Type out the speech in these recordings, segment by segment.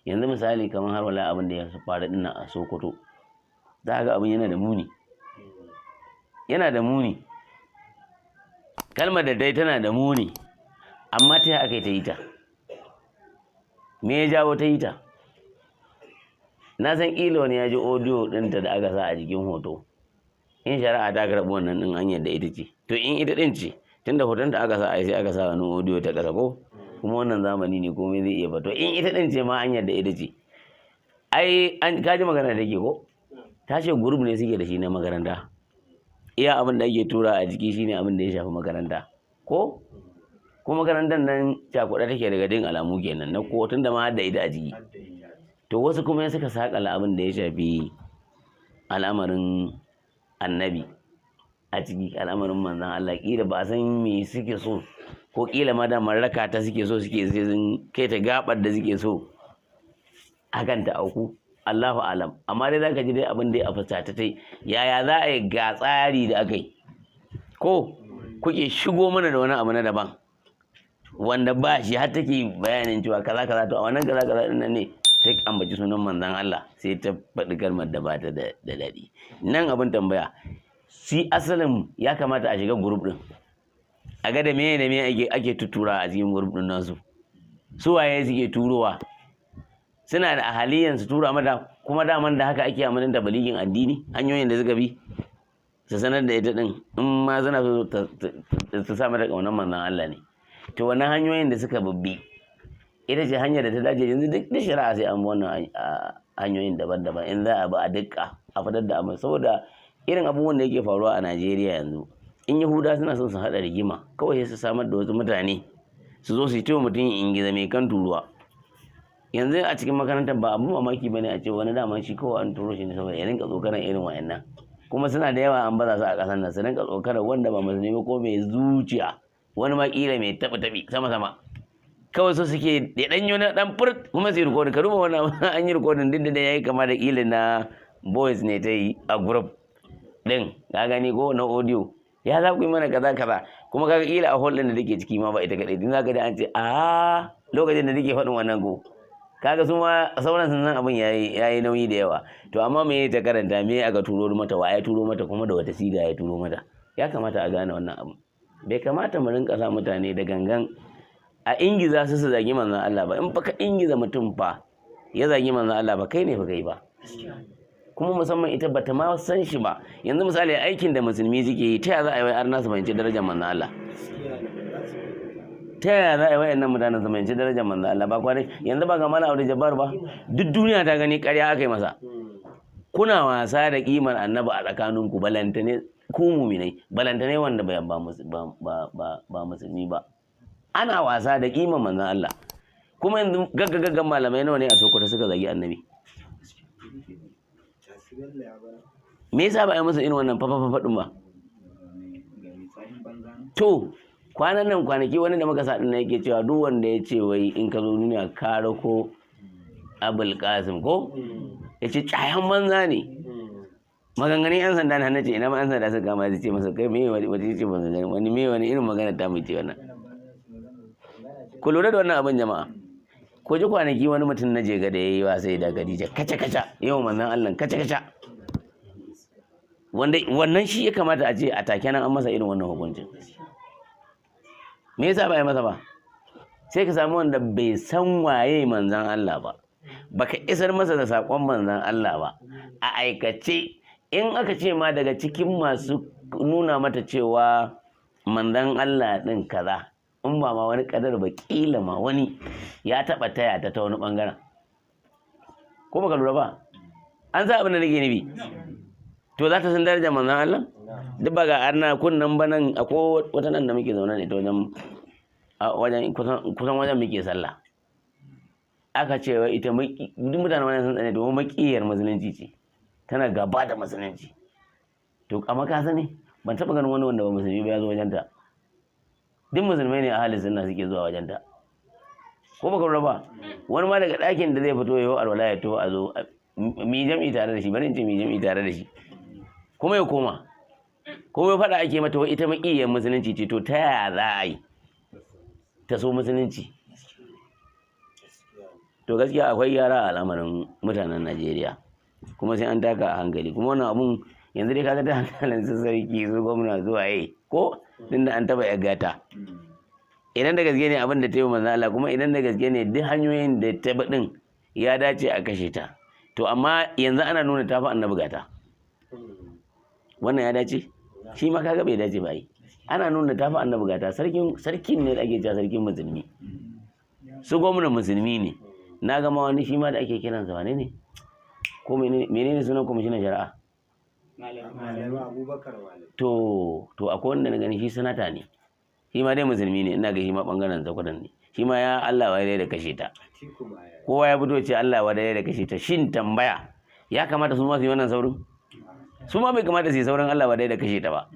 Yanzu misali kamar har wala abin da ya faru din nan a Sokoto, za ga abin yana da muni, yana da muni. Kalmar da dai tana da muni, amma ta aka yi ta yi ta, me ya jawo ta yi ta? Na san ƙila wani ya ji audio ɗinta da aka sa a jikin hoto. In shari'a ta karɓi wannan ɗin, an yadda ita ce, to in ita ɗin ce, tunda hoton da aka sa ai sai aka sa wani audio ta ƙasa, ko kuma wannan zamani ne, komai zai iya fato. In ita ɗin ce ma, an yadda ita ce, ai an kaji magana da ke ko ta ce group ne suke da shi na makaranta, iya abin da ake tura a jiki shine abin da ya shafi makaranta, ko ko makarantar nan cakuɗa take daga din alamu kenan na ko tunda ma har da ita a jiki. To wasu kuma suka sakala abin da ya shafi al'amarin Annabi a ciki, al'amarin Manzon Allah. Kila ba a san me suke so, ko kila ma da raka ta suke so, suke sai sun kai ta gabar da suke so hakan ta auku, Allahu alam. Amma dai zaka ji dai abin da ya fusata tai, yaya za a yi ga tsari da aka yi, ko kuke shigo mana da wani abu na daban wanda ba shi, har take bayanin cewa kaza kaza. To a wannan kaza kaza din nan ne ta ambaci sunan Manzon Allah, sai ta faɗi kalmar da ba ta da daɗi. Nan abin tambaya si, asalin ya kamata a shiga group din a ga da me ake tuttura a cikin group din nasu, su waye suke turowa, suna da ahaliyan su tura mata, kuma daman da haka ake amanin da baligin addini, hanyoyin da suka bi su sanar da ita din, in ma suna so su sa mata ƙaunar Manzon Allah ne, to wannan hanyoyin da suka bibbi ita ce hanyar da ta dace. Yanzu duk shari'a sai an bi wannan hanyoyin daban-daban in za a bi a dukka a fitar da abin, saboda irin abubuwan da yake faruwa a Najeriya yanzu, in Yahuda suna son su haɗa rigima, kawai sai su samar da wasu mutane su zo su yi mutum ingiza mai kan turuwa. Yanzu a cikin makarantar ba abin mamaki bane a ce wani daman shi kawai an turo shi ne saboda ya rinka tsokanar irin wayannan, kuma suna da yawa an baza su a ƙasar nan, su rinka tsokanar wanda ba musulmi ba ko mai zuciya, wani ma kila mai taɓi taɓi sama sama, kawai so suke da ɗanyo na ɗan furt kuma su yi rikodin. Ka duba wannan, an yi rikodin, duk da ya yi kama da kila na voice ne ta yi a group ɗin, ka gani ko na audio, ya za ku yi mana kaza kaza. Kuma kaga kila a hall ɗin da take ciki ma ba ita kaɗai din, zaka ji an ce a lokacin da take faɗin wannan, ko kaga su ma sauran sun san abin yayi nauyi da yawa. To amma me ta karanta, me aka turo mata, wa ya turo mata, kuma da wata siga ya turo mata? Ya kamata a gane wannan abu. Bai kamata mu rinka sa mutane da gangan a ingiza su su zagi Manzon Allah ba. In fa ka ingiza mutum fa ya zagi Manzon Allah ba, kai ne fa kai ba. Kuma musamman ita bata ma san shi ba. Yanzu misali aikin da musulmi suke yi, ta yaya za a yi wai arna su fahimci darajar Manzon Allah? Ta yaya za a yi wayannan mutanen su fahimci darajar Manzon Allah? Ba kwarai yanzu ba ga Malam Abdul Jabbar ba, duk duniya ta gani ƙarya aka yi masa. Kuna wasa da kimar Annabi a tsakaninku, balantane ku muminai, balantane wanda ba ba ba musulmi ba. Ana wasa da kimar Manzon Allah. Kuma yanzu gaggagaggan malamai nawa ne a Sokoto suka zagi Annabi? Me yasa ba a yi musu irin wannan fafafafa din ba? To kwanan nan, kwanaki wani da muka sa din yake cewa duk wanda ya ce wai in ka zo duniya ka rako Abul Qasim, ko ya ce cayan banza ne, maganganun yan sanda na ce ina ma yan sanda suka kama ce masa kai me wani ce maganganun wani me wani irin magana ta mu ce wannan. Ku lura da wannan abin, jama'a. Ko ji kwanaki wani mutum na Jega da yayi wa sai da Khadija kaca kaca, yau Manzon Allah kaca kaca, wanda wannan shi ya kamata a ce a take nan an masa irin wannan hukuncin. Me yasa ba ya masa ba? Sai ka samu wanda bai san waye Manzon Allah ba, baka isar masa da saƙon Manzon Allah ba a aikace. In aka ce ma daga cikin masu nuna mata cewa Manzon Allah ɗin kaza, in ba ma wani kadar ba, kila ma wani ya taɓa taya ta ta wani ɓangaren, ko baka lura ba, an sa abin da nake nufi, to za ta san darajar Manzon Allah? Duk ba ga arna kunnan ba nan. Akwai wata nan da muke zaune ne ta wajen wajen kusan wajen muke sallah, aka ce wai ita duk mutanen wannan sun tsane domin makiyar musulunci ce, tana gaba da musulunci. To amma ka sani, ban taɓa ganin wani wanda ba musulmi ba ya zo wajen ta. Duk musulmai ne ahalin sunna suke zuwa wajen ta, ko baka lura ba? Wani ma daga ɗakin da zai fito yau alwala ya to a zo mi jam'i tare da shi, bari in ce mi jam'i tare da shi, kuma ya koma. Kuma faɗa ake mata wai ita maƙiyar musulunci ce. To ta yaya za a yi ta so musulunci? To To gaskiya akwai yara a al'amarin mutanen Najeriya, kuma sai an taka a hankali. Kuma wannan abun yanzu dai kaga ta hankalin su sarki, su gwamna, zuwa yi ko tunda an taba yar gata. Idan da gaske ne abin da ta yi manzo Allah, kuma idan da gaske ne duk hanyoyin da ta bi din ya dace a kashe ta, to amma yanzu ana nuna ta fi annabi gata. Wannan ya dace? Shi ma kaga bai dace ba. Ai ana nuna ta fi annabi gata. Sarkin sarkin ne da ake cewa sarkin musulmi, su gwamnan musulmi ne. Na gama wani shi ma da ake kiransa, wane ne ko menene sunan kwamishinan shari'a? Malami Abubakar Malami. To akwai wanda na gani shi sanata ne, shi ma dai musulmi ne, ina ga shi ma bangaren Zakwatan ne. Shi ma ya Allah wadai da kashe ta. Atiku ma ya. Kowa ya fito ce Allah wadai da kashe ta. Shin tambaya, ya kamata su ma su yi wannan saurin? Su ma bai kamata su yi saurin Allah wadai da kashe ta ba.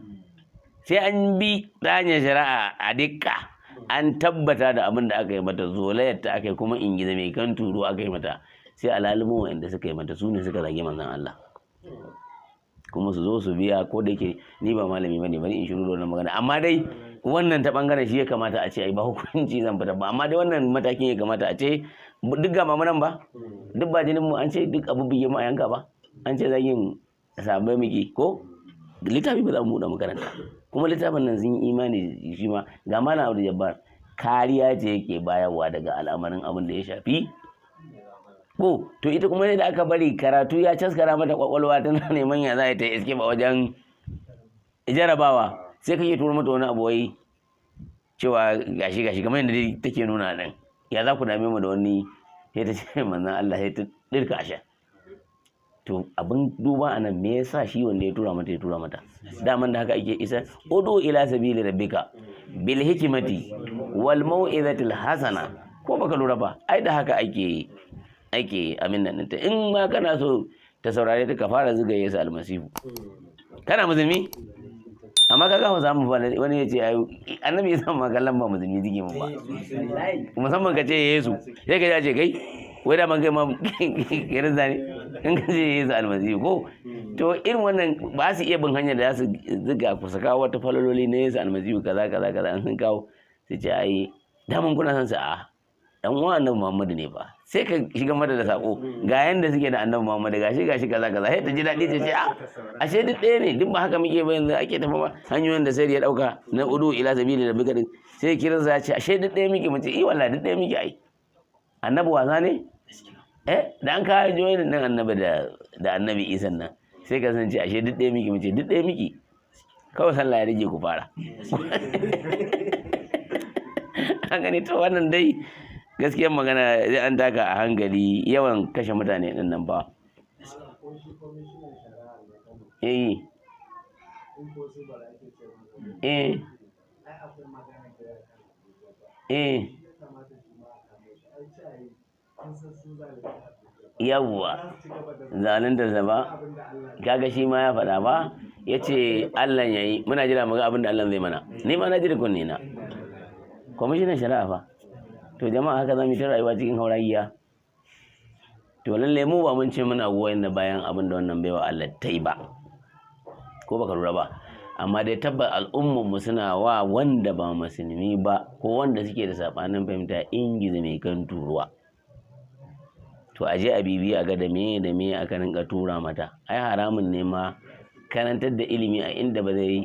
Sai an bi ta hanyar shari'a a dukka, an tabbata da abin da aka yi mata zolayar ta aka yi, kuma ingiza mai kan turo aka yi mata. Sai a lalumo wa'anda suka yi mata, su ne suka zagi manzon Allah, kuma su zo su biya. Ko da yake ni ba malami bane, bari in shiru da wannan magana. Amma dai wannan ta bangaren shi ya kamata a ce ai ba hukunci zan fita ba, amma dai wannan matakin ya kamata a ce duk ga mamu nan ba, duk ba jinin mu an ce duk abu bige mu a yanka ba, an ce zagin sabai muke, ko littafi ba za mu buɗe makaranta. Kuma littafin nan sun yi imani shi ma ga Malam Abdul Jabbar kariya ce yake bayarwa daga al'amarin abin da ya shafi ko. To ita kuma ne da aka bari karatu ya caskara mata kwakwalwa, tana neman ya za ta iske ba wajen jarabawa, sai kake turo mata wani abu wai cewa gashi gashi, kamar yadda dai take nuna nan, ya za ku dame mu da wani? Sai ta ce manzon Allah, sai ta dirka asha. To abin duba anan, me yasa shi wanda ya tura mata ya tura mata? Daman da haka ake isa udu ila sabili rabbika bil hikmati wal mau'izatil hasana. Ko baka lura ba, ai da haka ake ake amin nan ɗinta. In ma kana so ta saurare ta, ka fara zuga Yesu Almasihu. Kana musulmi, amma ka ga samu fa wani ya ce ai annabi ya san ma kallon ba musulmi suke mu ba, musamman ka ce Yesu, sai ka ce kai wai da man kai ma kirista ne in ka ce Yesu Almasihu. Ko to irin wannan ba su iya bin hanyar da za su zuga ku su kawo wata falaloli na Yesu Almasihu, kaza kaza kaza. An sun kawo su ce ai daman kuna son su, a dan uwan annabi Muhammadu ne fa. Sai ka shiga mata da sako ga yanda suke da annabi Muhammadu, gashi gashi, kaza kaza, sai ta ji daɗi ta ce a ashe duk ɗaya ne, duk ba haka muke ba. Yanzu ake tafi ma hanyoyin da sai ya ɗauka na udu ila sabili da bika din, sai kiran sa ya ce ashe duk ɗaya muke. Mu ce i wallahi duk ɗaya muke. Ai annabi wasa ne eh da an kawo joyin din annabi da annabi Isa nan, sai ka san ce ashe duk ɗaya muke. Mu ce duk ɗaya muke, kawai sallah ya rage ku fara an gani. To wannan dai gaskiyar magana, sai an taka a hankali yawan kashe mutane din nan ba. Ko shi kwamishinan shari'a na Kano, in ko su bara ake ce masa, ai akwai magana da ya kan Abuja ba. Ya kamata shi ma a kame shi. Ai ce ai an san sun zalunci Abuja ba. Yawwa. Za su ci gaba da Zalunta sa ba. abin da Allah ya Kaga shi ma ya faɗa ba, ya ce Allah ya yi, muna jira mu ga abin da Allah zai mana. Ni ma na jira kunne na kwamishinan shari'a fa. To jama'a, haka za mu yi ta rayuwa cikin hauragiya. To lalle mu ba mun ce muna goyon da bayan abin da wannan baiwa Allah ta yi ba, ko baka lura ba, amma dai tabbas al'ummar mu suna wa wanda ba musulmi ba ko wanda suke da sabanin fahimta ingiza mai kan turuwa. To a je a bibiya a ga da me da me aka rinka tura mata. Ai haramun ne ma karantar da ilimi a inda ba zai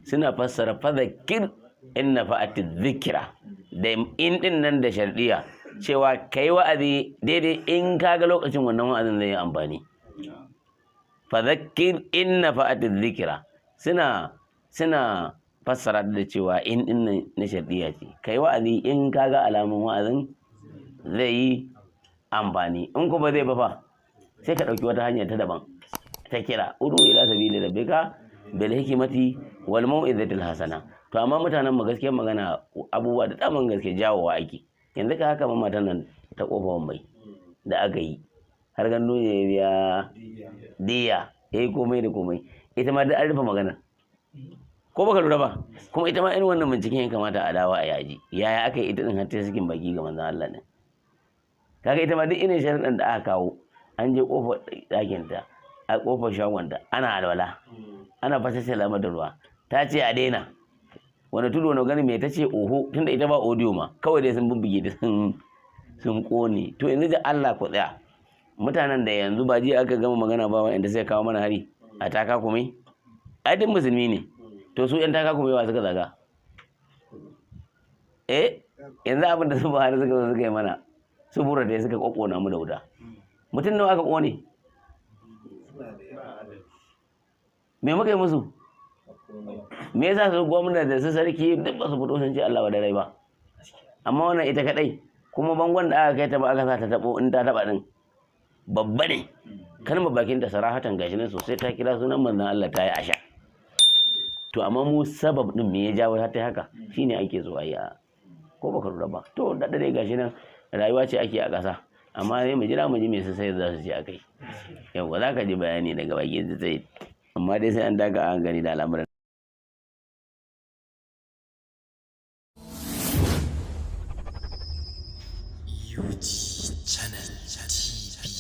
suna fassara fadhakkir in nafa'ati dhikra da in din nan da shardiya, cewa kai wa'azi daidai in kaga lokacin wannan wa'azin zai yi amfani. Fadhakkir in nafa'ati dhikra, suna fassara da cewa in din nan na shardiya ce, kai wa'azi in kaga alamun wa'azin zai yi amfani. In ko ba zai ba fa, sai ka ɗauki wata hanya ta daban ta kira, udu ila sabili rabbika bil hikmati wal mau'izatil hasana. To amma mutanen mu, gaskiyar magana, abubuwa da daman gaske jawowa ake. Yanzu ka haka ma matan nan ta kofa mai da aka yi har gandu ya biya diya, ya yi komai da komai, ita ma duk an rufe magana, ko baka lura ba? Kuma ita ma irin wannan binciken ya kamata a dawo a yaji yaya aka yi ita din har ta sakin baki ga manzon Allah din. Kaga ita ma duk irin sharuɗan da aka kawo, an je kofar ɗakin ta, a kofar shagonta, ana alwala, ana fasa salama da ruwa, ta ce a daina wani tudu wani gani mai ta ce oho, tunda ita ba audio ma, kawai dai sun bubbuge ta sun Sun kone. To yanzu da Allah ku tsaya, mutanen da yanzu ba jiya aka gama magana ba, wanda sai kawo mana hari a taka kume, ai duk musulmi ne. To su yan taka kume wa suka zaga? Eh, yanzu abin da su Buhari suka zo suka yi mana, su Buratai suka kokona mu da wuta, mutum nawa aka kone? Me muka yi musu? Me yasa su gwamna da su sarki duk ba su fito sun ce Allah wa rai ba? Amma wannan ita kadai, kuma bangon da aka kai ta ba aka sa ta tabo, in ta taba din babba ne. Kalmar bakin ta sarahatan gashi nan sosai, ta kira sunan manzon Allah, ta yi asha. To amma mu sabab din me ya jawo ta haka shine ake so ayi, ko baka lura ba. To da dare gashi nan rayuwa ce ake a ƙasa, amma sai mu jira mu ji me su sai za su ce akai. Yau za ka ji bayani daga bakin su sai, amma dai sai an daga an gani da al'amuran. UG Channel TV.